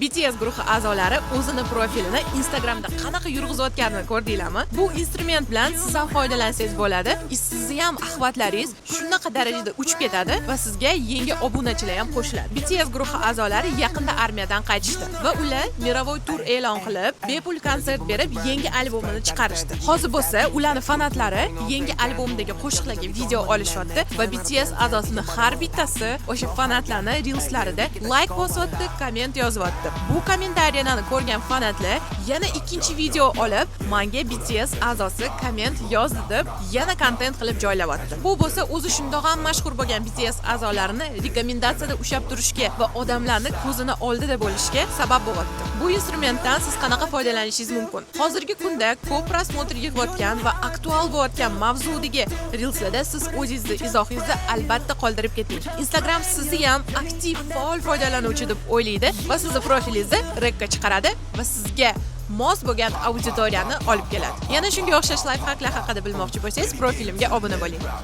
BTS guruhi a'zolari o'zini profilini Instagramda qanaqa yurg'izayotganini ko'rdinglarmi? Bu instrument bilan siz ham foydalansangiz bo'ladi. Sizni ham охват laringiz shunaqa darajada uchib ketadi va sizga yangi obunachilar ham qo'shiladi. BTS guruhi a'zolari yaqinda armiyadan qaytishdi va ular мировой tur e'lon qilib, bepul konsert berib, yangi albomini chiqarishdi. Hozir bo'lsa, ularni fanatlari yangi albomdagi qo'shiqlarga video olishyapti va BTS a'zosini har bittasi o'sha fanatlarni reelslarida like bosyapti, komment yozyapti. Bu kommentariyalarni ko'rgan fanatlar yana ikkinchi video olib, "Menga BTS a'zosi komment yozdi" deb yana kontent qilib joylayapti. Bu bo'lsa o'zi shundoq ham mashhur bo'lgan BTS a'zolarini rekomendatsiyada ushlab turishga va odamlarni ko'zini oldida bo'lishga sabab bo'lyapti. Bu instrumentdan siz qanaqa foydalanishingiz mumkin? Hozirgi kunda ko'p просмотр yig'ayotgan va aktual bo'layotgan mavzudagi reelslarda siz o'zingizni izohingizni albatta qoldirib keting. Instagram sizni ham aktiv, faol foydalanuvchi deb o'ylaydi va sizni profilingizni рек ka chiqaradi va sizga mos bo'lgan auditoriyani olib keladi. Yana shunga o'xshash лайфхак lar haqida bilmoqchi bo'lsangiz, profilimga obuna bo'ling.